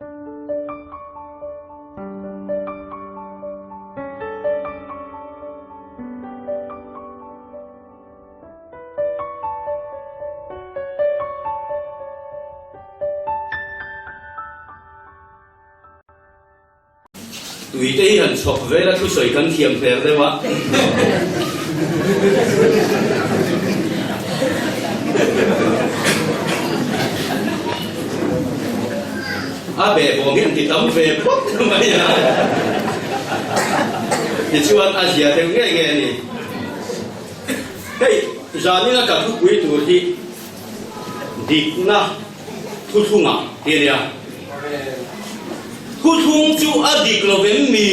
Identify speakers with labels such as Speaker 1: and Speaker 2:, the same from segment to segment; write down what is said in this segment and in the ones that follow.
Speaker 1: Tui te hi han chhawk vel a thusawi kan thiam hmel deuh a. A behbawm hi an ti tam ve phawt mai a. Tichuan a zia deuh ngei ngei a ni. Hei zanina ka thupui tur hi dikna thuthlungah ti a nia. Thuthlung chu a dik lo vem mi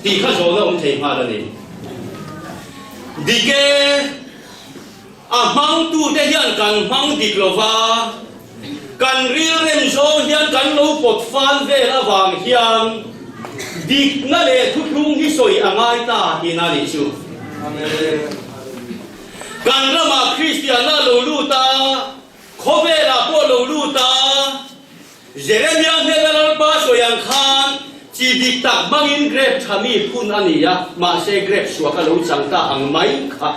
Speaker 1: tih kha zawhna awm thei nghal a ni. Dik e, a hmangtute hian kan hmang dik lo va, kan rilrem zawng hian kan lo pawt fal vel avang hian dikna leh thuthlung hi sawi a ngai ta tihna a nih chu. Kan ramah Kristianna a lo lut a, Khawvelah pawh lo lut a, Jeremia hnena Lalpa sawi ang khan chi dik tak hmangin grep tha mi phun a ni a, mahse grep suak a lo chang ta ang mai kha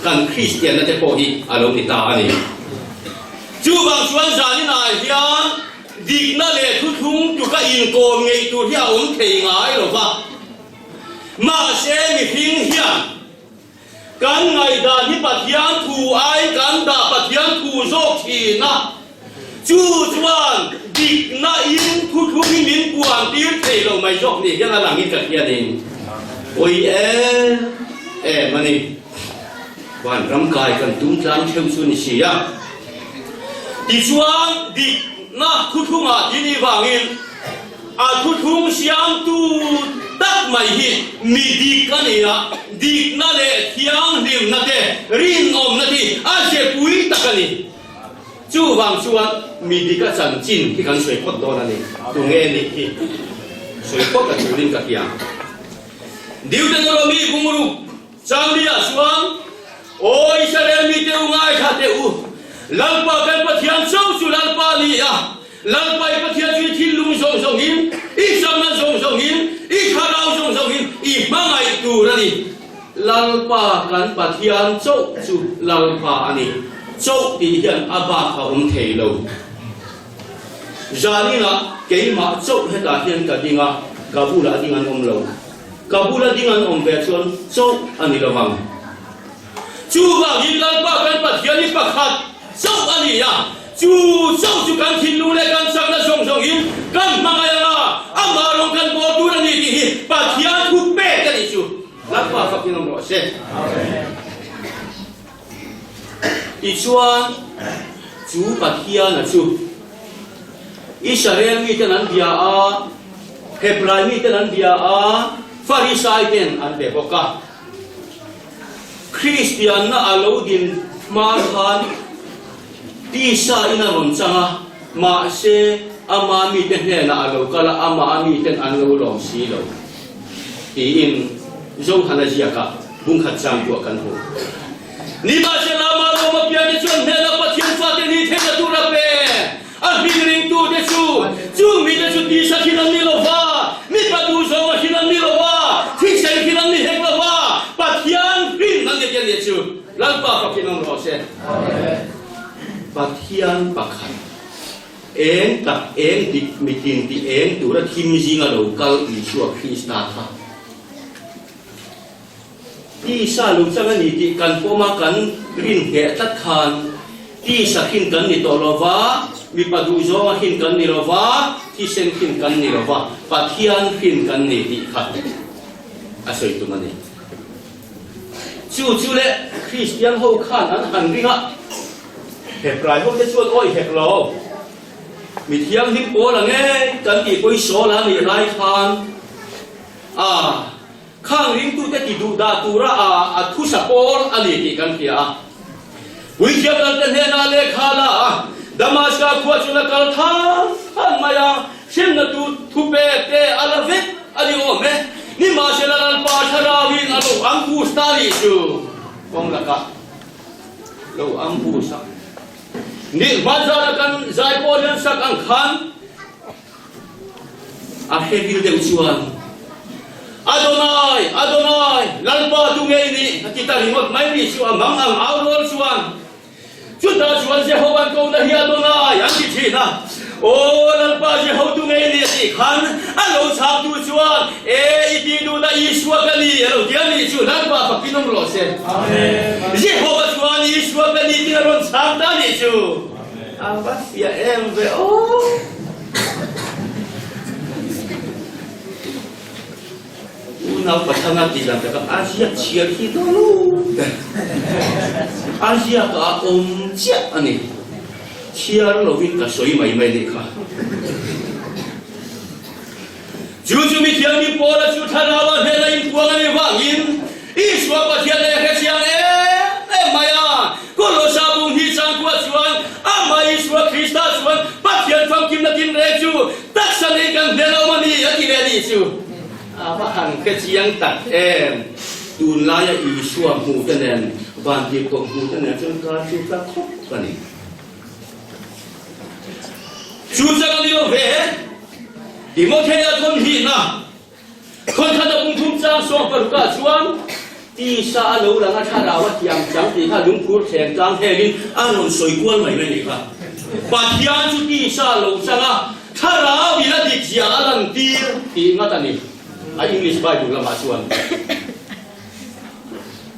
Speaker 1: kan Kristianna te pawh hi a lo ni ta a ni. Chuvang chuan zaninah hian dikna leh thuthlung tuka inkawm ngeih tur hi a awm thei ngai lo va, mahse mihring hian Kan ngaihdan hi Pathian thu aiin kan dah Pathian thu zawk thin a, chu chuan dikna in thuthlung hi min puan tir thei lo mai zawk ni hian a langin ka hrianin pawi em em a ni. Vanram kai kan tum tlang theuh chu ni si a. Tichuan dikna thuthlungah ti ni vangin A thuthlung siamtu tak mai hi mi dik a ni a, dikna leh thianghlimna te, rinawmna te hi a zepui tak a ni. Chuvang chuan mi dik a chanchin hi kan sawi phawt dawn a ni. Tunge nih hi sawi phawt a tulin ka hria. Deuteronomy bungruk Changlia chuan, Aw Israel mite u ngaithla teh u, Lalpa kan Pathian chauh chu Lalpa a ni a, Lalpa i Pathian chu i thinlung zawng zawngin, i chakna zawng zawngin, i thlarau zawng zawngin i hmangaih tur a ni. Lalpa kan Pathian chauh chu Lalpa a ni. Chauh tih hian a bak a awm thei lo. Zaninah keimah chauh hetah hian ka ding a, ka bulah ding an awm lo. Ka bula ding an awm ve chuan chauh a ni lo vang. Chuvangin Lalpa kan Pathian hi pakhat chauh a ni a, chu chauh chu kan thinlung leh kan chakna zawng zawngin kan hmangaih ang a, amah rawng kan bawl tur a ni tih hi Pathian thu pek a nih chu. Lalpa fakin awm rawh se. Tichuan, chu Pathiana chu Israel miten an bia a, Hebrai miten an bia a, Farisai ten an be bawk a. Kristianna a lo din hma khan tisa in a rawn chang a, mahse ama mite hnenah a lo kal a, amah a miten an lo lawm si lo. Tiin Johana ziakah bungkhat chang tuah kan hmu. Nimahsela amah Roma piante chuan hnena Pathian fate ni theihna tur a pe. A hming ringtute chu, chung mite chu tisa thin an ni lo va, mipa duh zawnga thin an ni lo va, thisen thin an ni hek lo va, Pathian hrin an ni tih a nih chu. Lalpa fakin awm rawh se. Pathian pakhat. Eng tak eng dik mitin tih eng tura thim zinga lo kal Isua Krista kha tisa lo chang a ni tih kan pawm a, kan rin ngheh tlat khan tisa khin kan ni tawh lo va, mipa duhzawnga khin kan ni lo va, thisen khin kan ni lo va, Pathian khin kan ni tih kha a sawi tum a ni. Chu chu le Kristian ho khan an han ring a. Hebrai ho te chuan awi hek lo. Mi thianghlim pawl ang e kan tih pawi sawl a nih lai khan a khang ringtute ti duh dah tura a a thusa pawl a ni tih kan hria a. Puithiam lalte hnenah lehkha la a, Damaska khua chuan a kal than than mai a, hremna tu thupek te a la vek a ni awm e. Nimahsela Lalpa thlarauin a lo ambush ta nih chu kawng lakah. Lo ambush a. Ni hmanzara kan zai pawh hian sak ang khan. A hre vil deuh chuan, Adonai, Adonai, Lalpa tu nge i nih? a ti ta ringawt mai nih chu a mang ang au rual chuan. Chutah chuan Jehova'n kohna hi Adonai an ti thin a, Aw Lalpa Jeho tu nge i nih a tih khan a lo chhaktu chuan, E i tih duhna Isua ka ni a lo ti a nih chu Lalpa fakin awm rawh se. Jehova chuan Isua ka ni tiin a rawn chhak ta a nih chu. A va fiah em ve aw. Unau Pathana tih dan taka a ziak chhiar hi dawn lo ber. A ziak a awm chiah a ni. Chhiar lovin ka sawi mai mai nih kha. Chu chu mithianghlim Paula chu thlarau a hnena inpuang a nih vangin Isua Pathian leh hrechiang em em mai a. Kolosa bung hi changkua chuan amah Isua Krista chuan Pathian famkimna tinreng chu Taksa nei kan hmel a awm a ni a ti leh a nih chu. A va han hre chiang tak em! Tunlaia Isua hmuh te nen, vantirhkoh hmuh te nen chuan kar chu tla khawp a ni. Chu chang a ni lo ve. Timothea thawnhnihna Khawnkhat a pum thum chang sawm parukah chuan tisa a lo lang a, thlarau a thiam chang tih kha lungphur thleng tlang helin a rawn sawi kual mai mai a nih kha. Pathian chu tisa a lo chang a, thlarau in a dik zia a lantir tih ngat a ni a English Bible lamah chuan.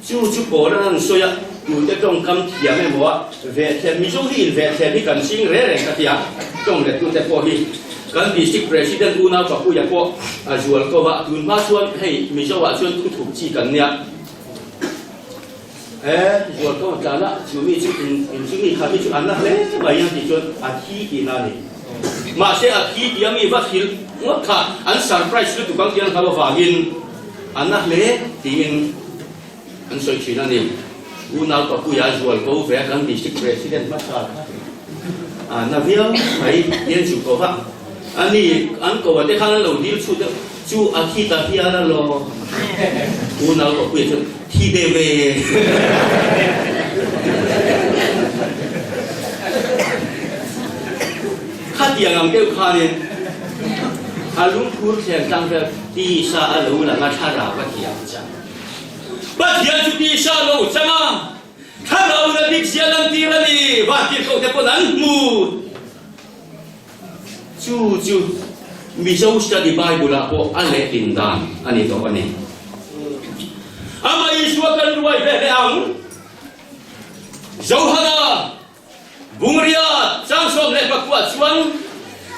Speaker 1: Chu chu pawl an han sawi a, tute tawngkam thiam emaw a vehthlem, Mizo hi invehthlem hi kan ching reng reng ka ti a, tawng lettute pawh hi kan District President Unau Papuia pawh a zual ko a, tun hma chuan hei Mizo ah chuan thu thup chi kan nia, e zual ko tlan a, chu mi chu in in chu mi kha mi chu an la hle mai a tih chuan a thi tihna a ni. Mahse a thi tih a mi va hrilh ngawt kha an surprise lutuk ang tih an hlau avangin, A na hle tiin an sawi thin a ni. Unau Papuia zual ko ve a kan District President hmasa kha a na viau mai hian chu ko va. A ni, an ko a te khan an lo dil chhut deuh chu a thi ta hial a law. Unau Papuia chuan thi deuh e. Khatiang ang deuh khanin a lungphur thleng tlang vel tisa a lo lang a, thlarau a thiam chang. Pathian chu tisa a lo chang a, thlarau in a dik zia lantir a ni, vantirhkoh te pawn an hmu. Chu chu Mizo Study Bible ah pawh a lehlin dan a ni tawh a ni. Amah Isua kan ruai ve hle ang. Johana Bungria 18 chuan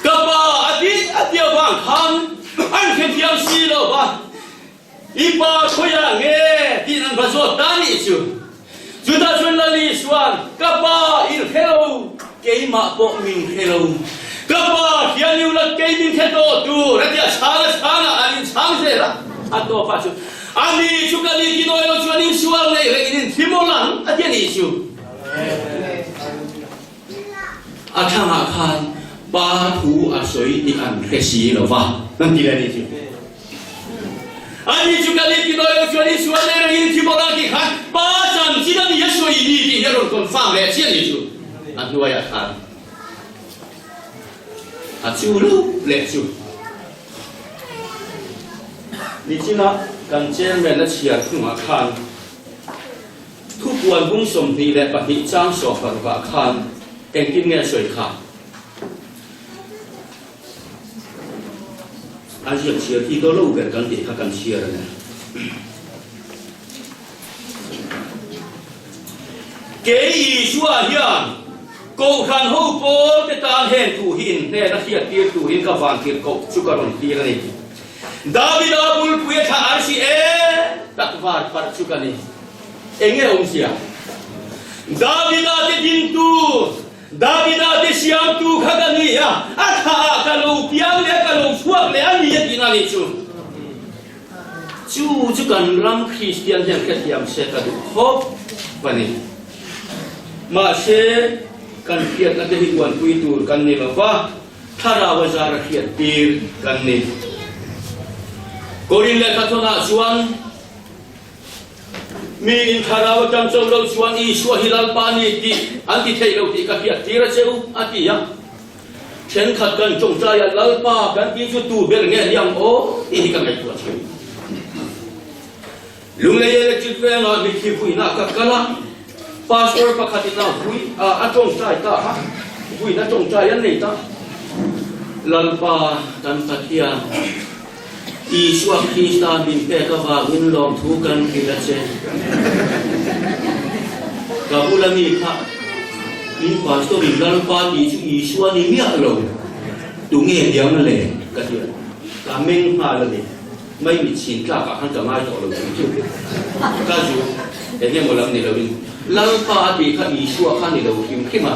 Speaker 1: ka pa a tih a tia vang khan an hrethiam si lo va, I pa khawiah nge tiin an va zawt ta nih chu. Chutah chuan Lali chuan, Ka pa in hre lo, keimah pawh min hre lo. Ka pa hian i ulat kei min hre tawh tur a ti a, chhang a chhang a, an inchhang zel a. A tawpah chuan, Ani chu ka ni ti nawi lo chuan insual nei reng in inthim awl ang a ti a nih chu. A thangah khan Pa thu a sawi tih an hre si lo va, an ti leh a nih chu. Ani chu ka ni ti dawi lo chuan Isual leh rengin thi bawk a tih khan Pa chanchin a ni a sawi ni tih hi a rawn confirm leh chiah a nih chu. A hnuaiah khan a chu lup leh chu. Nichina kan chairman a chhiar hnungah khan Thupuan bung 22 chang 16 ah khan engtin nge a sawi kha? A ziak chhiar hi daw lo ber kan tih kha kan chhiar a ni. Kei Isua hian Kohhran ho pawl te tan heng thu hi inhnen a hriattir turin ka vantirhkoh chu ka rawn tir a ni. Davida bulpui a thlah arsi e tak var parh chu ka ni. Enge awmzia? Davida te dintu, Davida te siamtu kha ka ni a, a thlah ah ka lo piang leh a, ka lo chhuak leh a ni a tihna nih chu. Chu chu kan ram Kristian hian hrethiam se ka duh khawp a ni. Mahse, kan hriatna te hi uanpui tur kan ni lo va, Thlarau a zar a hriat tir kan ni. Korin lehkhathawnah chuan mi in thlarau atang cho lo chuan Isua hi Lalpa ni tih an ti theih lo tih ka hriat tir a che u, a ti a. Thenkhat kan tawngtai a, Lalpa kan tih chu tu ber nge ni ang aw tih hi ka ngaihtuah thin. Lunglei Electric Vengah mitthi vuina ka kal a, Pastor pakhatin a vui a, a tawngtai ta a, vuina tawngtai an nei ta. Lalpa kan Pathian, Isua Krista min pek avangin lawmthu kan hrilh a che. Ka bula mi kha in pastor in Lalpa tih chu Isua ni miah lo, tunge diang le? ka ti a, ka meng nghal a ni. Mai mit chhin tlak ah khan ka ngai tawh lo tih chu ka zu eng emaw lam ni lo in Lalpa a tih kha Isua kha ni lo hrim hrim a,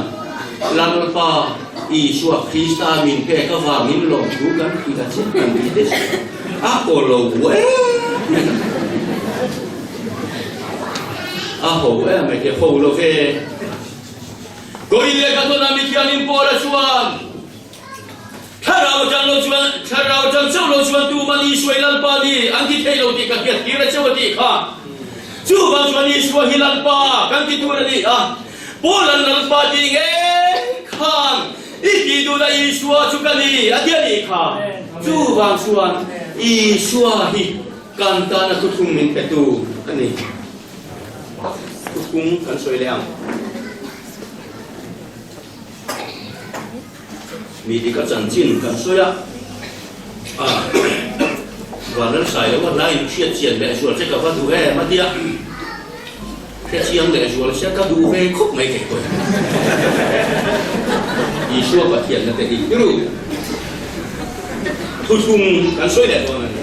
Speaker 1: Lalpa Isua Krista min pek avangin lawmthu kan hrilh a che kan ti te chu a kaw lo em mai a ho em mai te ho lo ve. Korin lehkha tawn ah mithiangin Paula chuan. Thlarau atang lo chuan, thlarau atang chauh lo chuan tuman Isua i Lalpa ni an ti thei lo tih ka hriat tir a chauh a tih kha. Chuvang chuan Isua hi Lalpa kan ti tur a ni a, Paul-a'n Lalpa tih ngei khan i tih duhna Isua chu ka ni a ti a nih kha. Chuvang chuan Isua hi kan tana thuthlung min petu a ni. Thuthlung kan sawi leh ang. Mi dik a chanchin kan sawi a, a van ran sai lo a line hriat chian leh zual che ka va duh em a tia, hre chiang leh zual sia ka duh ve khawp mai kei pawhin. Isua Pathianna te hi ru thuthlung kan sawi leh dawn a ni.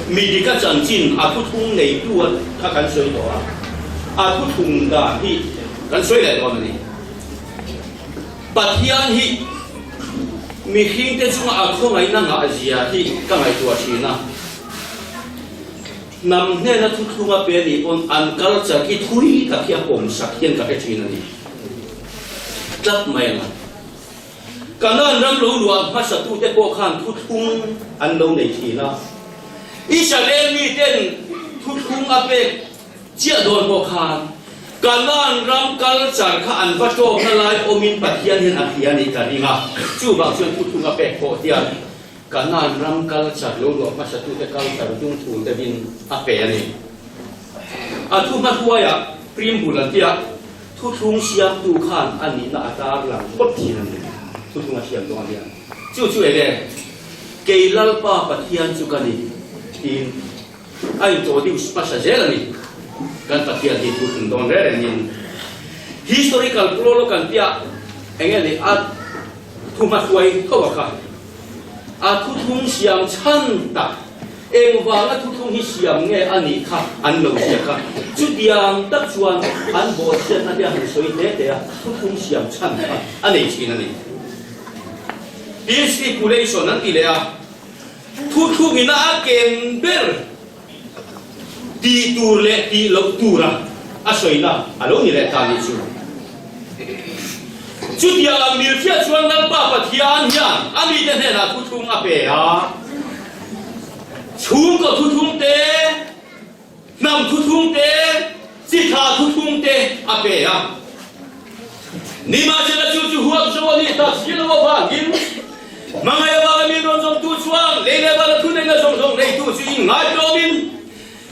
Speaker 1: Mi dik a chanchin a thuthlung neitu kha kan sawi tawh a, a thuthlung dan hi kan sawi leh dawn a ni. Pathian hi mihringte chunga a khawngaihna ngah zia hi ka ngaihtuah thin a. Hnam hnena thuthlunga pe nih pawn an culture hi thui tak hi a pawmsak hian ka hre thin a ni. Tlat mai ang a. Kanaan ram lo luah hmasatute pawh khan thuthlung an lo nei thin a. Israel miten thuthlung a pek Chiah dawn pawh khan Kanaan ram culture kha an va ṭawkna lai awmin Pathian hian a hria nih ka ring a, chuvang chuan thuthlung a pek pawh hian Kanaan ram culture lo luah hmasatute culture dungthul deuhin a pe a ni. A thu hmahruaiah Primbul an tia thuthlung siamtu khan a nihna a tarlang phawt thin a ni, thuthlung a siam dawn hian. Chu chu enge kei Lalpa Pathian chu ka ni tiin. A introduce hmasa zel a ni. Kan Pathian hi thu thlung dawn reng rengin historical prologue kan tia eng nge ni a thu hmahruai tho a kha. A thuthlung siam chhan tak engvanga thuthlung hi siam nge a nih kha an lo ziak a. Chutiang tak chuan an bawhchhiatna te a han sawi hle hle a, thuthlung siam chhan kha a nei thin a ni. Stipulation an ti leh a. Thuthlungin a ken ber tih tur leh tih loh tura a sawina a lo ni leh ta nih chu. Chutiang ang milhriat chuan Lalpa Pathian hian a mite hnenah thuthlung a pe a, chhungkaw thuthlung te, Hnam thuthlung te, chi tha thuthlung te a pe a. Nimahsela chu chu huap zo a nih tak si lo avangin hmangaih avanga min rawn zawmtu chuan lei leh vana thuneihna zawng zawng neitu chu inngaihtlawmin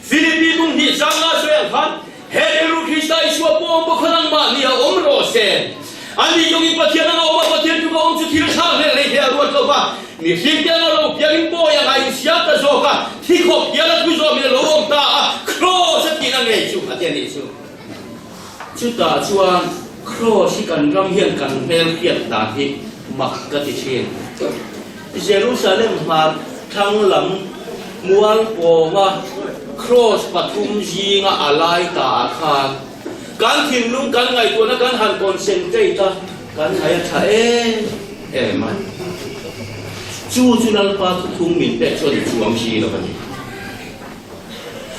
Speaker 1: Philippi lung hnih sanga sawi ang khan he rilru Krista Isua pawm bawk kha nangmah ni a awm rawh se. Ani tawngin Pathian anga awm a, Pathian tluk a awm chu thil thlak hleh hlei hle a ruat lo va. Mihring te anga lo piangin pawi anga insiam ta zawk a, thi khawp hial a thu zawmin a lo awm ta a, Kraws a tihna ngei chu a ti a nih chu. Chutah chuan Kraws hi kan ram hian kan hmel hriat dan hi mak ka ti thin. Jerusalem hmar thlang lam mual pawnga Kraws pathum zinga a lai ta ah khan Kan thinlung kan ngaihtuahna kan han concentrate a, kan ngaih a tha em em a. Chu chu Lalpa thuthung min pek chuan i chuang si lo a ni.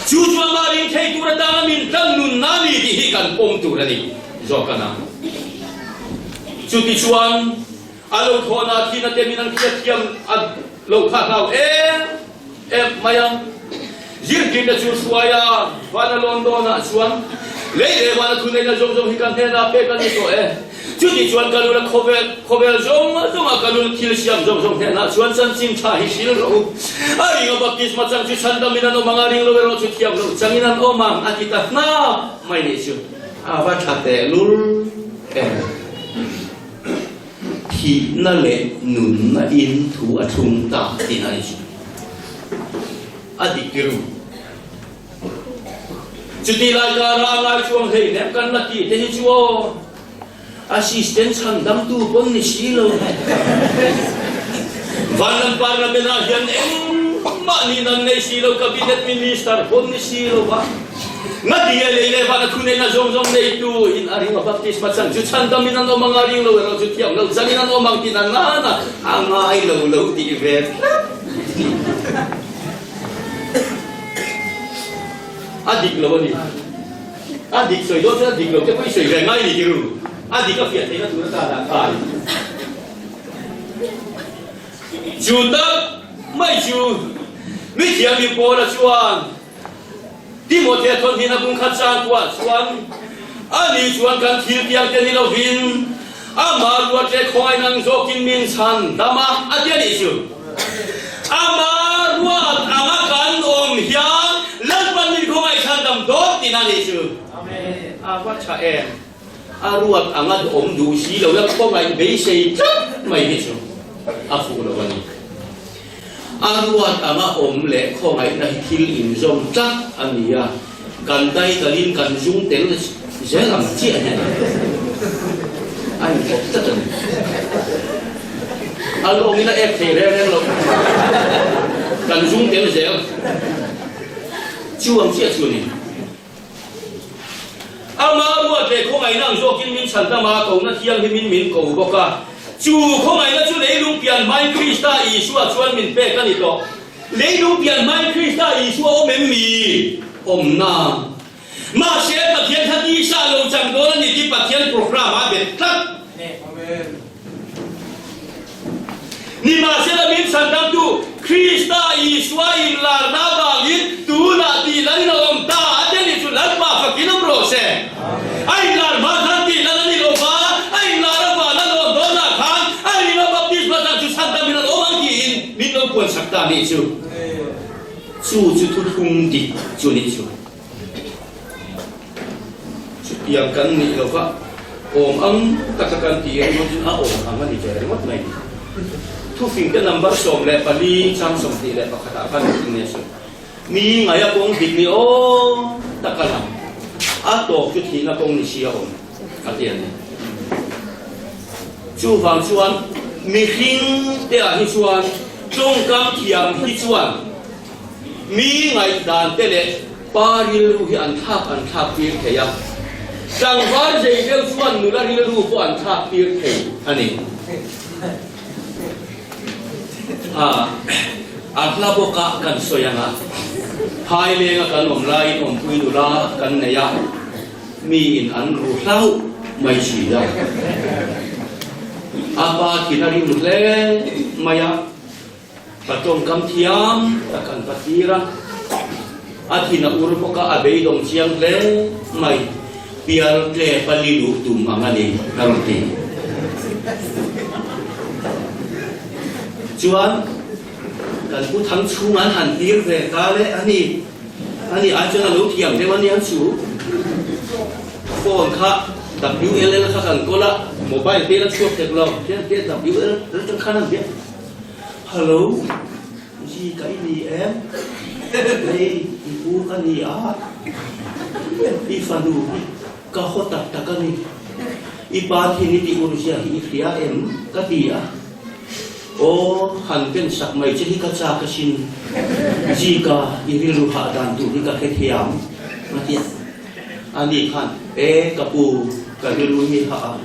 Speaker 1: Chu chu amah ring thei tur atana min tlan nunna a ni tih hi kan pawm tur a ni zawk a na. Chutichuan a lo thawhna thina te min an hriatthiam a lo kha hlau em em mai a. Zirtirna chu hruai a, vana lawn dawnah chuan lei leh vana thuneihna zawng zawng hi kan hnenah pek a ni tawh e. Chuti chuan ka lula khawvel, khawvel zawng zawnga ka lul thil siam zawng zawng hnenah chuan chanchin tha hi hril rawh u. A ringa baptisma chang chu chhandamin an awm ang, a ring lo erawh chu thiam loh changin an awm ang, a ti ta hnap mai nih chu. A va tha tehlul em! Thihna leh nunna in thu a thlung ta tihna a ni chu. A dik tirh. Chuti lai kara a ngaichuang hleihnem kan la tih te hi chu aw, assistant chhandamtu pawn ni si lo. Vanlam parliament ah hian engmah nih nan nei si lo, cabinet minister pawn ni si lo va. Ngatinge lei leh van a thuneihna zawng zawng neitu in a ring a baptisma chang chu chhandam in an awm ang a ring lo erawh chu thiam lo chang in an awm ang tih na nana a ngai lo lo tih ve tlat. A dik lo a ni. A dik sawi dawn chuan a dik lo te pawh i sawi ve ngai ni ti ru. A dik a fiah theihna tur atan ah khan. Chu tak mai chu mithiam mi Paula chuan Timothea thawn a bung khat chang kuah chuan ani chuan kan thil piang te ni lovin amah ruat leh khawngaih nang zawkin min chhan dam a, a ti a nih chu. Amah ruat anga kan awm hian Lalpan min khawngaih chhan dam dawn tihna a nih chu. A va tha em! A ruat anga awm duh si lo la khawngaih beisei tlat mai hi chu a fuh lo a ni. A ruat anga awm leh khawngaihna hi thil inzawm tlat a ni a, kan daikalin kan zung tel zel ang chiah hian a inthawk tlat a ni. A lawngin a ek thei reng reng lo, kan zung tel zel chu ang chiah chu a ni. Amah ruat leh khawngaihna ang zawkin min chhan tam a, kohna thianghlimin min ko bawk a. Chu khawngaihna chu leilung pian hmain Krista Isua chuan min pek a ni tawh. Leilung pian hmain Krista Isua awm em mi? Awmna. Mahse, Pathian kha tisa lo chang dawn a ni tih Pathian program a bet tlat. Nimahsela min chhandamtu Krista Isua inlarna avangin tunah tih lan in a awm ta a ti a nih chu Lalpa fakin awm rawh se. A inlar hma khan tih lan a ni lo va, a inlar avana lawn dawnah khan a ringa baptisma chang chu chhandamin an awm ang tiin min lo puansak ta a nih chu. Chu chu thuthlung dik chu a nih chu. Chutiang kan nih lo va, awm ang taka kan ti ringawt in a awm ang a ni ve ringawt mai. Thufing te number 14 chang 21 ah khan engtin nge sawi? Mi ngaia kawng dik ni awm taka lang, a tawp chu thihna kawng ni si a awm a ti a ni. Chuvang chuan mihring te ah hi chuan tawngkam thiam hi chuan Mi ngaihdan te leh pa rilru hi an thlak an thlak tir thei a, tlangval zei deuh chuan nula rilru pawh an thlak tir thei a ni. A hla bawka kan sawi ang a, Phailenga kan awm laiin awmpui nula kan nei a, miin an ru hlauh mai si a. A pa thin a rim hle mai a. Ka tawngkam thiam tak an va tir a, a thin a ur bawk a, a beidawng chiang hle mai. Pial tle pali luh tum ang a ni, a rawn ti. Chuan kan pu thang chhung an han tir ve ta le a ni, a ni ai chuan a lo thiam deuh a nia chu. Phone kha WLL kha kan kawl a, mobile te la chhuak tek lo, khian te WLL atang khan an biak. Hello, Ji ka i ni em? Hei, i pu ka ni a, i fanu hi ka haw tak tak a ni. I pa thin i tih ur zia hi i hria em? ka ti a. Aw, han pen sak mai che hi ka chak asin. Ji ka i rilru hah dan tur hi ka hrethiam, a ti a. Ani khan, E, ka pu, ka rilru hi hah a.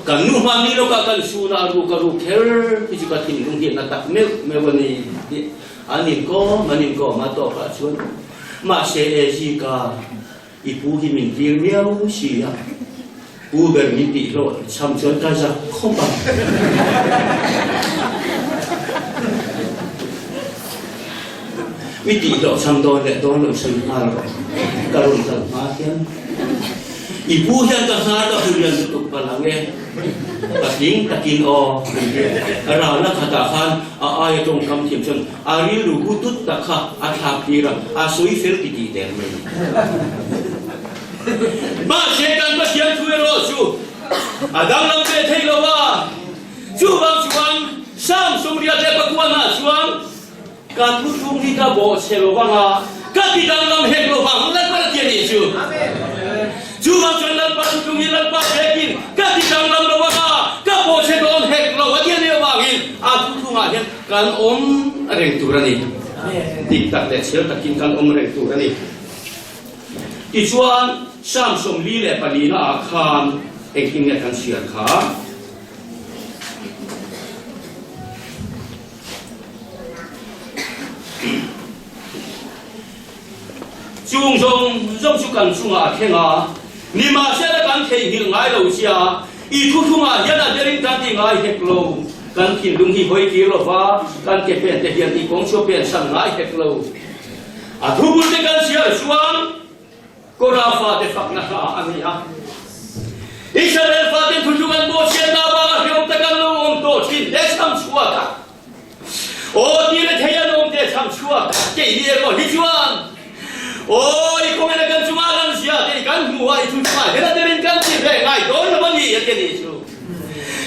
Speaker 1: Kan nu hma ni lawkah kan suna a ruk a ruk kher hi chu ka thinlung hi a na tak meuh meuh a ni tih an inkawm an inkawm a tawkah chuan mahse e Zika i pu hi min tir miau si a, pu ber min tih hlawh cham chuan ka zak khawp a. Mi tih hlawh cham dawn leh dawn lo sawi nghal rawh ka rawn kal hma hian. I pu hian ka hnar ka hmu lian lutuk palh ang e. Patling takin aw an ti a. Ralna khatah khan a aia tawngkam thiam chuan a rilru hu tut tak kha a thlak tir a, a sawi fel ti tih der mai. Mahse kan Pathian thu erawh chu a danglam ve thei lo a, chuvang chuan Psalm 80 leh pakuanah chuan, Ka thuthlung hi ka bawhchhe lo vang a, ka ti danglam hek lo vang, Lalpa a ti a nih chu. Chuvang chuan Lalpa thuthlung hi Lalpa vekin ka ti danglam lo vang a, ka bawhchhe dawn hek lo a ti a nih avangin a thuthlungah hian kan awm reng tur a ni. Dik tak leh chhel takin kan awm reng tur a ni. Tichuan, Psalm 44 ah khan engtin nge kan chhiar kha? Chung zawng zawng chu kan chungah a thleng a, nimahsela kan theihnghilh ngai lo sia, i thuthlungah hian a derin kan ti ngai hek lo, kan thinlung hi hawi kir lo va, kan ke pen te hian i kawng chu a pen san ngai hek lo. A thubul te kan chhiar chuan Kora fate fakna hla a ni a. Israel faten thuthlung an bawhchhiatna avanga hreawm tak an lo awm tawh thin hle chham chhuak a. Aw ti le thei an awm te chham chhuak a, keini erawh hi chuan Aw i kawngin a kan chungah ram zia te i kan hmu a, i thuthlungah hian a derin kan ti ve ngai dawn lo a ni a ti a nih chu.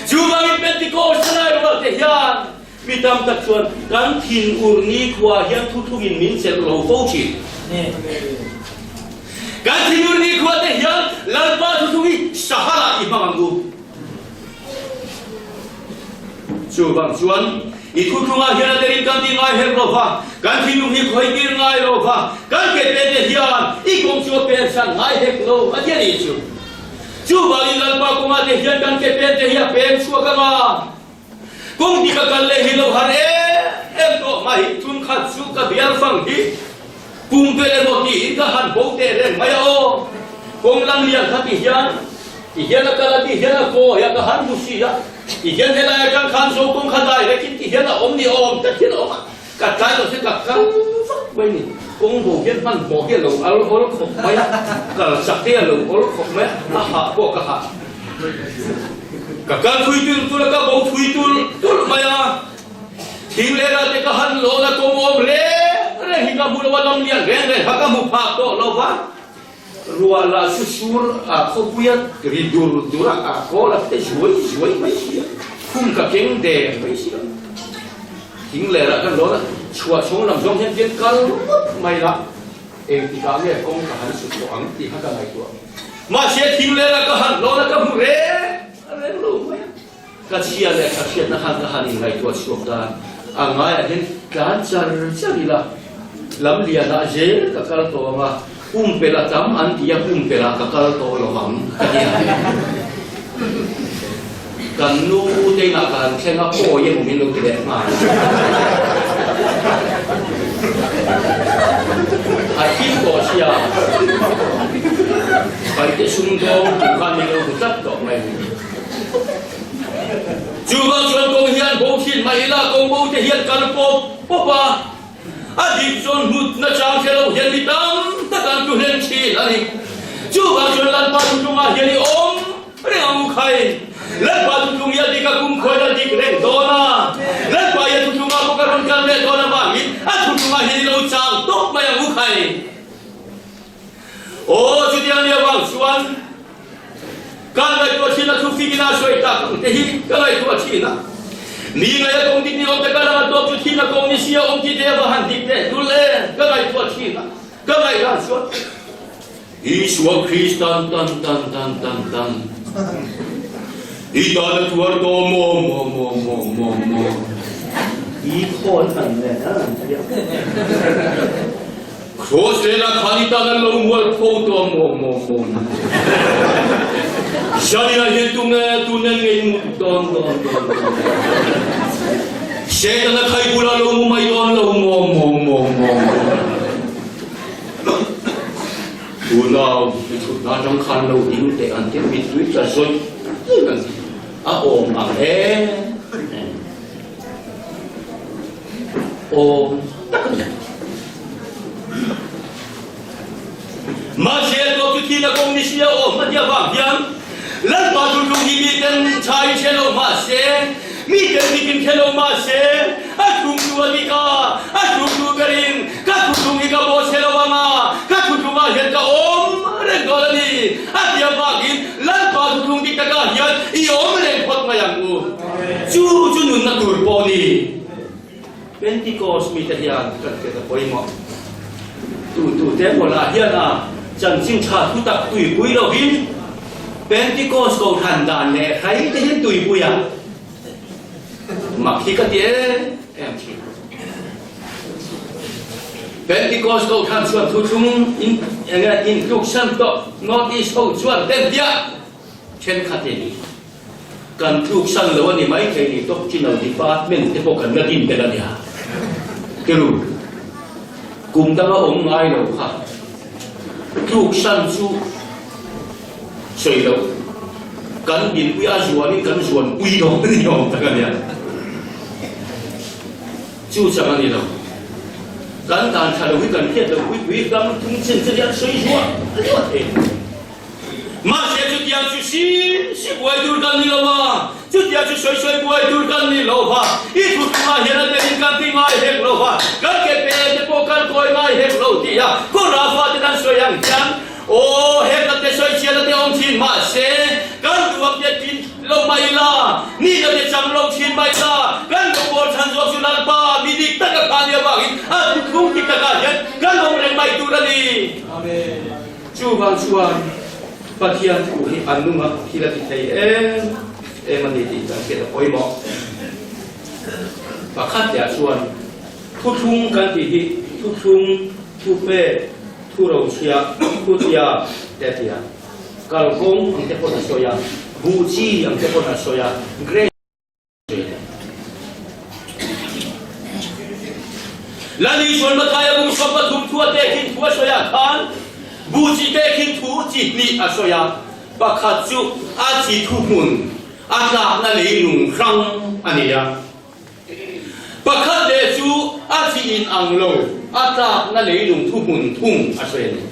Speaker 1: Chuvangin Pentecost thalai rual te hian Mi tam tak chuan kan thin ur nikhua hian thuthlungin min chelh lo fo thin. Kan thin ur nikhua te hian Lalpa thuthlung hi sahala i hmang ang u. Chuvang chuan i thuthlungah hian a terin kan ti ngai hek lo va, kan thinlung hi khawi tir ngai lo va, kan ke pen te hian i kawng chu a pen san ngai hek lo a ti a nih chu. Chuvangin Lalpa kawngah te hian kan ke pen te hi a peng chhuak ang a. Kawng dik a kal leh hi lo har em em tawh mai, chun khat chu ka bial fang hi pum vel emaw tiin ka han bo teh reng mai a aw. Kawng lam lian kha ti hian ti hian a kal a ti hian a kawi a ka han hmu si a, ti hian helai atang khan zo kawng kha direct in ti hian a awm ni awm tak hian a awm a, ka tlai lo se ka kal vak mai ni. Kawng bo hian hmanhmawh hi a lo al awl khawp mai a, kal chak hi a lo awl khawp mai a, a hah pawh ka hah. Ka kal thui tul tul a, ka bo thui tul tul mai a. Thing leh ral te ka han lawn a, kawng awm reng reng hi ka hmu lo a, lam lian reng reng kha ka hmu phak tawh lo va. Ruah lah chu sur a khawpui a ri dur dur a, a kawl a te zuai zuai mai si a, khum ka keng der mai si a. Thing leh rah kan lawn a, chhuah chhawng lam zawng hian hian kal ngawt mai la, engtikah nge kawng ka han sut tawh ang tih kha ka ngaihtuah. Mahse thing leh rah ka han lawn a, ka hmu reng reng lo mai a. Ka chhia leh ka hriatna khan ka han inngaihtuah chhuak dan a ngaiah hian tlan char char ila, lam lianah zel ka kal tawh ang a, pumpelh a tam an ti a, pumpelh ah ka kal tawh lo ang ka ti a. Kan nu te inah ka han thleng a, pawi emaw min lo ti leh nghal. A thim tawh sia, paite sumdawng tih khan min lo hmu tlat tawh mai. Chuvang chuan kawng hian bo thin mai ila, kawng bo te hian kal pawp pawp a, a dik chuan hmut nachang hre lo hian mi tam tak an tlu hlen thin a ni. Chuvang chuan Lalpa thuthlungah hian i awm reng ang u khai. Lalpa thuthlung hi a dik a, kumkhuain a dik reng dawn a. Lalpa hi a thuthlungah pawh ka rawn kal leh dawn avangin a thuthlungah hian i lo chang tawp mai ang u khai. Aw, chutiang nia vang chuan kan ngaihtuah thin a, thu fingin a sawi tak ang te hi ka ngaihtuah thin a. Mi ngaih a kawng dik ni awm te ka ram a tawp chu thin a kawng ni si a awm ti te a va han dik teh hlul e, ka ngaihtuah thin a, ka ngaihdan chuan Isua Kristan tan tan tan tan tan i tan a tuar tawh maw maw maw maw maw maw i khawn han nen a an ti a. Kraws lehla khan i tan an lo mual pho tawh a maw maw maw na. Zania hian tunge tunen ngei mut dawn dawn dawn dawn. Setana khai bulah lo mu mai dawn lo maw maw maw maw maw. Unau i thutna atang khan lo ding teh an ti mittui tla zawih zawih an ti. A awm ang e. Awm tak a ni. Mahse, tawp chu thil a. a kawng ni si a awm a tia vang hian Lalpa thuthlung hi miten tha in hre lo mahse, miten dik in hre lo mahse, a thlungtu a dik a, a thlungtu berin ka thuthlung hi ka bawhchhe lo ang a, ka thuthlungah hian ka awm reng dawn a ni a tia vangin Lalpa thuthlung dik takah hian i awm reng phawt mai ang u. Chu chu nunna tur pawh a ni. Pentikos mite hian kan hriat a pawimawh. Tu tu te pawlah hian a chanchin tha thu tak tuipui lovin Pentikos kohhran dan leh hrei te hian tuipui a mak hi ka ti em em thin. Pentikos kohhran chuan thuthlung in enge intluksan tawh North East ho chuan hlempiah thenkhatin Kan tluksan lo a ni mai thei ni Doctrinal Department te pawh kan la din tel a nia. Tiru, kum danga awm ngai lo kha tluksan chu sawi loh kan dinpui a zuanin kan zuanpui dawn a ni awm tak a nia. Chu chang a ni lo. Kan dan tha lo hi kan hriat loh pui pui ram thum chen chen hi an sawi zuah zuah thei. Mahse chutiang chu si si buai tur kan ni lo a, chutiang chu sawi sawi buai tur kan ni lo va, i thuthlungah hian a telin kan ti ngai hek lo va, kan ke pen te pawh kan kawi ngai hek lo ti a, Kawra fate kan sawi ang hian aw hek la te sawi chhiat la te awm thin mahse kan duham te tin lo mai la, ni la te chang lo thin mai la, kan lo bawl chhan zawk chu Lalpa mi dik taka kha nia vangin a thuthlung dik takah hian kan awm reng mai tur a ni. Amen. Chuvang chuan Pathian thu hi a nunga thil a ti thei em em a ni tih kan hriat a pawimawh. Pakhat leh ah chuan thuthlung kan tih hi thuthlung, thupek, thurochhiah, thutiam te a ti a. Kalkawng ang te pawn a sawi a, buh chi ang te pawn a sawi a, grape. Lali chuan Mathaia bung 13 thu a tehkhin thu a sawi ah khan bu chi tehkhin thu chi hnih a sawi a, pakhat chu a chi thuhmun a tlakna leilung hrang a ni a, pakhat leh chu a chi in ang lo a tlakna leilung thuhmun thung a sawi a ni.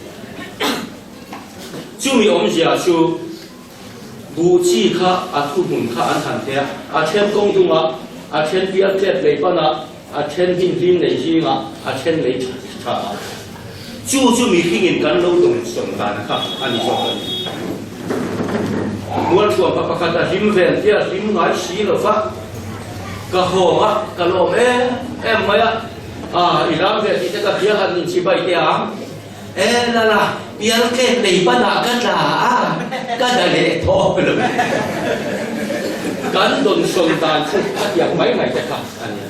Speaker 1: Chumi awmzia chu. Buh chi kha a thuhmun kha an han thei a, a then kawng dungah, a then bial tlep lei panah, a then hnim hlim nei zingah, a then lei tha ah. Chu chu mihringin kan lo dawngsawn dan kha a ni zawk a ni. Mualthuam pa pakhat a hlim vel tia hlim ngai si lo va, ka hawng a, ka lawm em em mai a, ah i lam ve tih te ka hria han inchibai teh ang. E la la, pial tlep lei panah ka tla a, ka da leh thawk lo. Kan dawnsawn dan chu a tiang mai mai te kha a nia.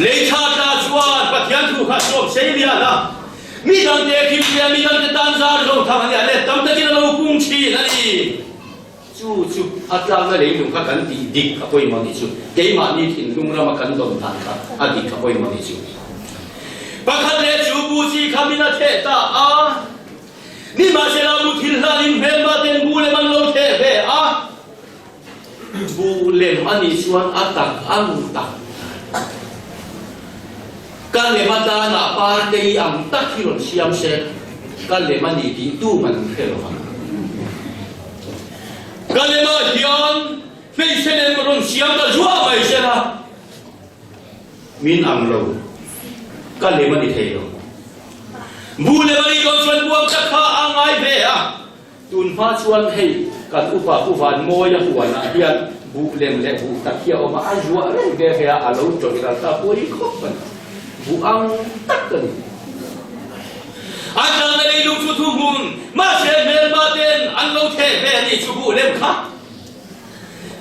Speaker 1: Lei tha tla chuan Pathian thu kha sawm sei lian a, mi dangte thil tia mi dangte tan zar zo thang a nia le, tam takin a lo kung thin a ni. Chu chu a tlakna leilung kha kan tih dik a pawimawh nih chu. Keimahni thinlung rama kan dawn dan kha a dik a pawimawh nih chu. Pakhat leh chu bu chi kha min a theh ta a, nimahsela bu thil hlanin hmelma ten bu lem an lo theh ve a, bu lem a nih chuan a tak ang tak ka lem atana partei ang tak hi rawn siam se, ka lem a ni tih tu man hre lo ang. Ka lemah hian hmeichhe lem rawn siam ta zuah mai se la, min ang lo, ka lem a ni thei lo. Bu lem a nih dawn chuan buang tak kha a ngai ve a, tun hma chuan hei kan upa Pu Vanmawia huanah hian buh lem leh buh tak hi a awm a, a zuah reng ve ve a, a lo tawih ral ta pui khawp a ni. Buh ang tak a ni. A tlangna leilung chu thuhmun, mahse hmelma ten an lo theh ve a nih chu buh lem kha.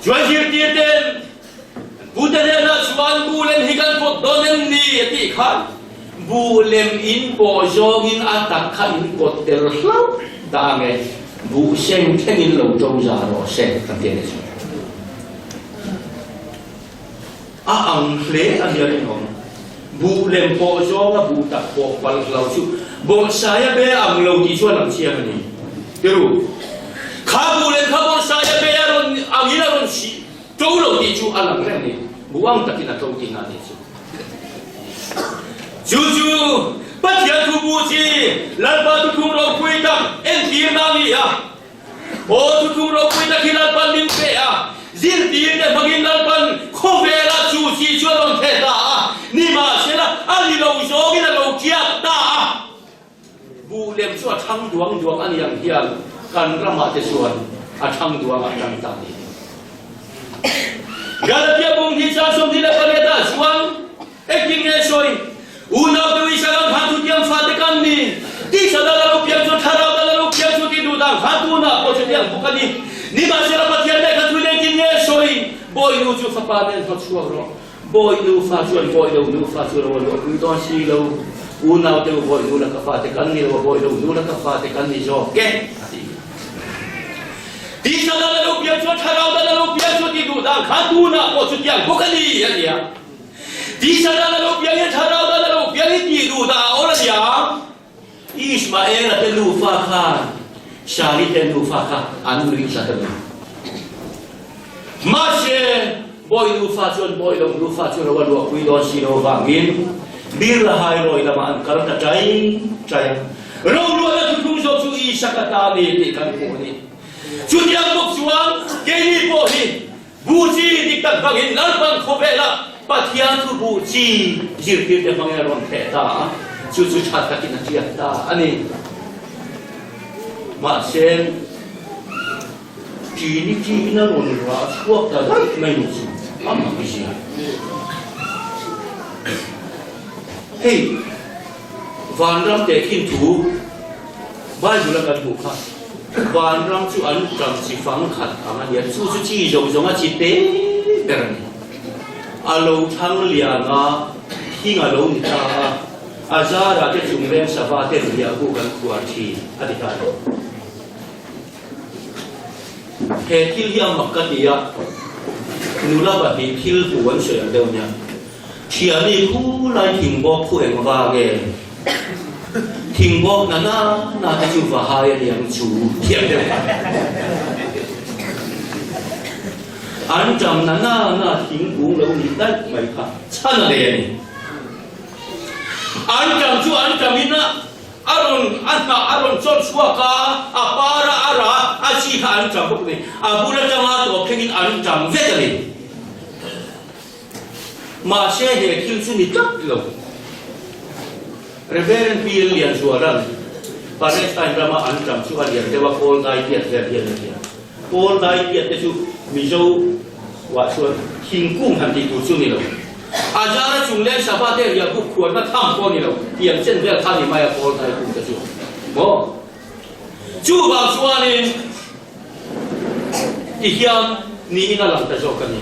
Speaker 1: Chuan zirtir ten Pute hnenah chuan buh lem hi kan pawt dawn em ni a tih khan buh lem in pawh zawngin a tak kha in pawt tel hlauh dah ang e, buh seng thlengin lo to za rawh se kan ti a ni chu. A ang hle a nia rinawm. Buh lem pawh zawnga buh tak pawh palh lo chu bawrhsaia be ang lo tih chuan ang chiang a ni. Tiru, kha buh lem kha bawrhsaia be a rawn angin a rawn sih to lo tih chu a lang reng a ni. Buh ang takin a to tihna a nih chu. Chu chu. Pathian thu bu chi Lalpa thuthlung ropui tak entirna a ni a. Aw thuthlung ropui tak hi Lalpan min pe a, zirtirte hmangin Lalpan khawvela chu chi chu a rawn theh ta a, nimahsela a ni lo zawngin a lo tiak ta a. Buh lem chu a thang duang duang a ni ang hian kan ramah te chuan a thang duang a tang ta ni. Galatia bung hi chang 28 ah chuan engtin nge sawi? Unau te uisa kan khan thutiang fate kan ni. Tisa dal a lo piang chu thlarau dal a lo piang chu ti duh dan khan tunah pawh chutiang buk a ni. Nimahsela Pathian lehkha thu in engtin nge sawi? Bawinu chu fapa nen hnawtchhuak rawh. Bawi nufa chuan bawi lo nufa chu lo a luahpui dawn si lo. Unau te u bawi nu laka fate kan ni lo a, bawi lo nu laka fate kan ni zawk e, a ti. Tisa dan a lo piang chuan thlarau dan a lo piang chu ti duh dan khan tunah pawh chutiang bawk a ni, a ti a. Tisa dan a lo piang hian thlarau dan a lo piang hi tih duh dah a awl a niang. Ismaela te nufa khan Shari te nufa kha an nuih zat a ni. Mahse, bawi nufa chuan bawi lo nufa chu ro a luahpui dawn si lo vangin Birlahai rawi lamah an kal ta chai chai a. Ro luahna thuthlung zawk chu Isaka ta a ni tih kan hmuh a ni. Chutiang bawk chuan keini pawh hi Buh chi dik tak hmangin Lalpan khawvelah Pathian thu buh chi zirtirte hmangin a rawn theh ta a, chu chu tha takin a tiak ta a ni. Mahse, ṭini ṭiin a rawn rah chhuak ta daih mai ni chu a mak i zia. Hei, vanram tehkhin thu Bible a kan hmuh kha vanram chu an ṭam chi fang khat ang a nia, chu chu chi zawng zawng a chi te ber a ni. A lo thlang lian a, thing a lo ni ta a, a zarah te chung leng sava te riah bu kan khuar thin a ti ta a ni. He thil hi a mak ka ti a, nula pahnih thil hmu an sawi ang deuh nia. Thiani khu lai thingbawk khu eng va nge? Thingbawk na na na te chu va hai a niang chu thiam deuh kha. An ṭam na na na thingkung lo ni daih mai kha chhan a nei a ni. An ṭam chu an ṭam in a a rawn a hnah a rawn chawt chhuak a, a par a a ra a chi kha an ṭam bawk a ni. A bul aṭanga tawp thlengin an ṭam vek a ni. Mahse he thil chu ni tlat lo. Reverend Pi Lianzuala'n Palestine rama an ṭam chu a lian deuh a, Paul dai tiat vel hian a tia. Paul dai tiat te chu Mizo ah chuan thingkung han tih tur chu ni lo. A zara chung leng sava te riah buk khuarna tham pawh ni lo, tiang chen vel kha ni mai a Paul dai kung te chu. Maw? Chuvang chuanin ti hian niin a lang ta zawk a ni.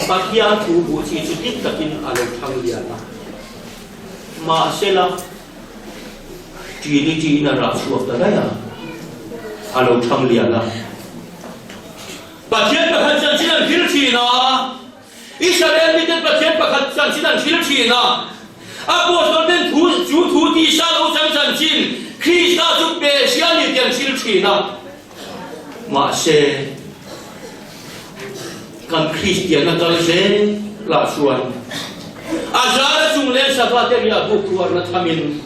Speaker 1: Pathian thu buh chi chu dik takin a lo thlang lian a, mahsela ṭini ṭiin a rah chhuak ta daih a, a lo thlang lian a. Pathian pakhat chanchin an thil ṭhin a. Israel miten Pathian pakhat chanchin an hrilh thin a, Apostol ten thu chu thu tisa lo chang chanchin Krista chu Persia ni tih an hrilh thin a. Mahse, kan Kristianna kal zel lah chuan a zara chung leng sava te riah buk thuarna thamin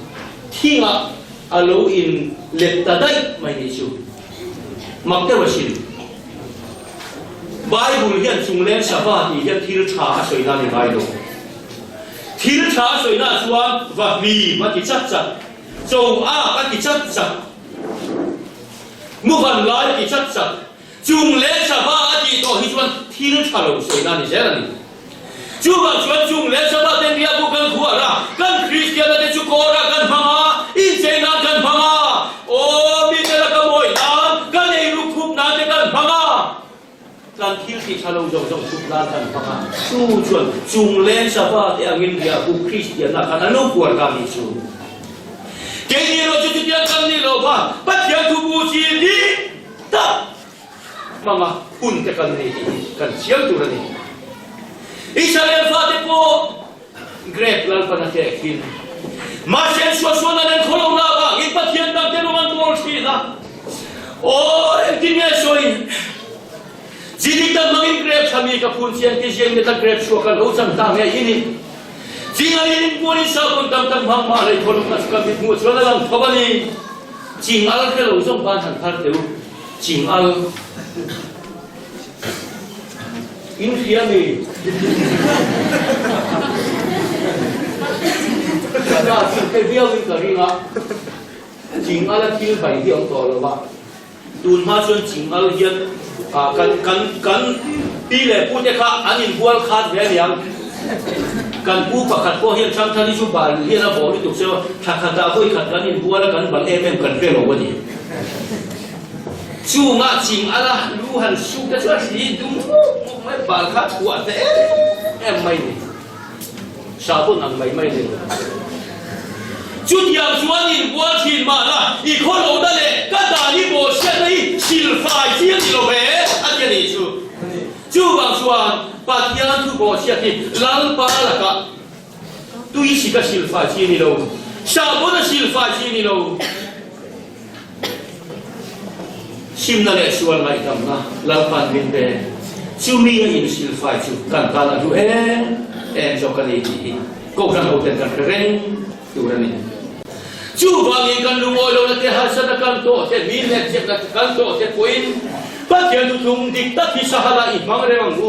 Speaker 1: thingah a lo in let ta daih mai nih chu. Mak deuh asin. Bible hian chungleng sava tih hian thil tha a sawina a ni ngai lo. Thil tha a sawina chuan va hlim a ti chat chat, cho ak a ti chat chat, mu van lai a ti chat chat. Chungleng sava a tih tawh hi chuan thil tha lo sawina a ni zel a ni. Chuvang chuan chungleng sava ten riah bu kan khuar a, kan Kristiana te chu kawrah kan hmang a, inchei nan kan hmang a, aw mite laka mawi nan, kan eiruk khup nan te kan hmang a. Kan thil tih tha lo zawng zawng thup nan kan hmang a, chu chuan chungleng sava te angin riah bu Kristianna khan an lo kuar ta nih chu. Keini erawh chu chutiang kan ni lo va, Pathian thu bu chi dik tak hmanga hun te kan nei tih hi kan chiang tur a ni. Israel fate pawh Grape Lalpan a teh khin. Mahse an suahsuahna nen khawlohna avangin Pathian dangte rawng an bawl thin a. Aw, engtin nge sawi? Zidik tak hmangin grape tha mi ka phun chiang ti ziang neta grape chhuak ka lo chang ta nge i ni. Chingal in inbualin sahbawn tam tak hmang mah lei thawlawmna chu ka mit hmuh chuan a lang khawp a ni. Chingal hre lo zawng khan han thar teh u. Chingal in hria mi? Ka ta chu hre viau in ka ring a, chingal a thil bai hi a awm tawh lo va. Tun hma chuan chingal hian kan kan kan pi leh pu te kha an inbual khat ve aniang. Kan pu pakhat pawh hian Thangthari chu bal hian a bawh lutuk che a, thla khatah vawi khat kan inbual a kan bal em em kan hre lo a ni. Chungah chingala lu han suk te chu a thli dum mup mup mai, bal kha a chhuah ta em em mai ni. Sahbawn ang mai mai ni lo. Chutiang chuan inbual thin mah la, i khawlohna leh ka dan i bawhchhiatna hi silfai chi a ni lo ve, a ti a nih chu. Chuvang chuan Pathian thu bawhchhiat hi Lalpa lakah tui sik a silfai chi a ni lo, sahbawn a silfai chi a ni lo. Simna leh sual ngaihdamna Lalpan min pe. Chumi a insilfai chu kan tan a hlu em em zawk a ni tih hi Kohhran hoten kan hre reng tur a ni. Chuvangin kan lungawi lohna te, harsatna kan tawh te, mi hletziakna kan tawh te pawhin Pathian thuthlung dik tak hi sahala i hmang reng ang u.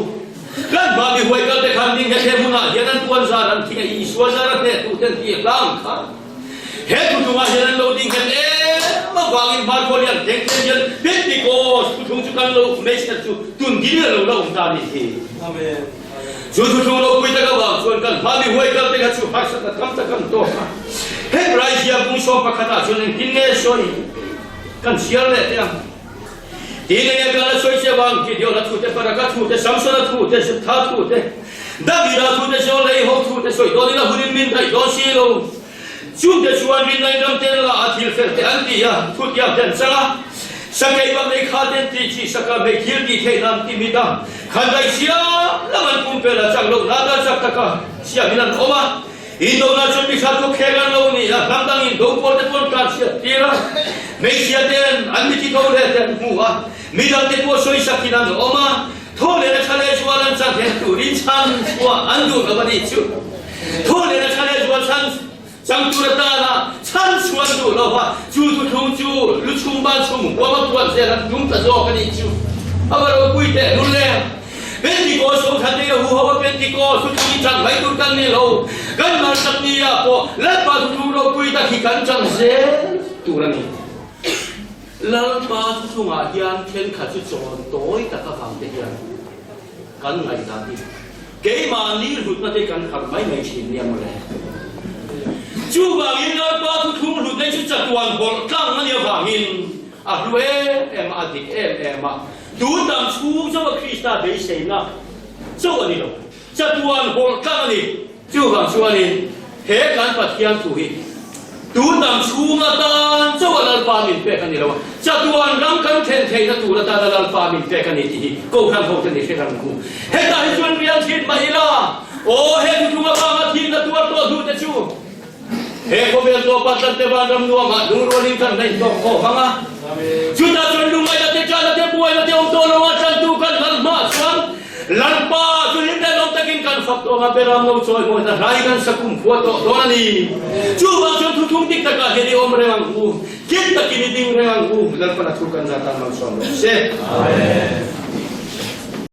Speaker 1: Kan hma mi huai kal te khan ding he hmunah hian an puan zar an thing a, Isua zar a hneh tu ten tih hla ang kha. He thuthlungah hian an lo ding nghet em avangin hmarkhua lian thleng thleng hian Pentecost thuthlung chu kan lo hmeichher chu tun dil a lo la awm ta a nih hi. Chu thuthlung ropui tak avang chuan kan hma mi huai kal te kha chu harsatna tam tak kan tawk a. Hebrai zia bung sawm pakhatah chuan engtin nge sawi kan chhiar leh teh ang. Tin enge kan la sawi che vang Gideon-a thu te, Baraka thu te, Samson-a thu te, Zutha thu te, Davida thu te, Zawlei ho thu te sawi dawn ila hunin min daih dawn si lo. Chungte chuan rinna in ram ten la a thil fel te an ti a, thu tiang te an chang a. Sakei bak nei kha ten tih chi saka hmei thil tih theih nan ti mit a, khan daih siam lam an pumpel a chak loh nan a chak taka siamin an awm a. Indona chu mi kha thu kheng an lo ni a, hnam dang indo pawl te pawn kan hriat tir a, hmeichhia ten an mithi tho leh te an hmu a, midang te pawh sawisak in an awm a, thaw leh a tha leh zual an chan hen turin chhan chhuah an duh lo a nih chu. Thaw leh a tha leh zual chhan chang tur atana chhan chhuah an duh lo va, chu thuthlung chu lu chhum ban chhum huam a puan zel an tum ta zawk a nih chu. A va ropui teh lul le. Pentikos ho thlan te a huho a Pentikos thu thung i chang mai tur kan ni lo. Kan Marsak ni ah pawh Lalpa thu thung ropui tak hi kan chang zel tur a ni. Lalpa thu thungah hian thenkhat chu chawn tawi tak avang te hian kan ngaihdan hi keimahni hlutna te kan harh mai mai thin nia mawle. Chuvangin Lalpa thu thlung hlutna hi chu chatuan hawlh tlang a nih avangin A hlu em em a, a dik em em a. Tun dang chhung chauh a Krista beiseina chauh a ni lo. Chatuan hawlh tlang a ni. Chuvang chuanin he kan Pathian thu hi tun dang chhung atan chauh a Lalpa min pek a ni lo a, chatuan ram kan thlen theihna tur atana Lalpa min pek a ni tih hi Kohhran hote nih hre rang hu. Hetah hi chuan rial thin mah ila, aw he thuthlung avanga thihna tuar tawh duhte chu, He khawvel tawpa tlante vanram nuamah lungrualin kan la intawk khawh vang a. Chutah chuan lungngaihna te, ṭahna te, buaina te awm tawh lo a, ṭantu kan lal hmaah chuan Lalpa chu hlim leh lawm takin kan fak tawh ang a, Beram lo chawi mawina hlai kan sa kumkhua tawh dawn a ni. Chuvang chuan thuthlung dik takah hian i awm reng ang u, kim takin i ding reng ang u, Lalpan a thu kan zat tan malsawm rawh se. Amen.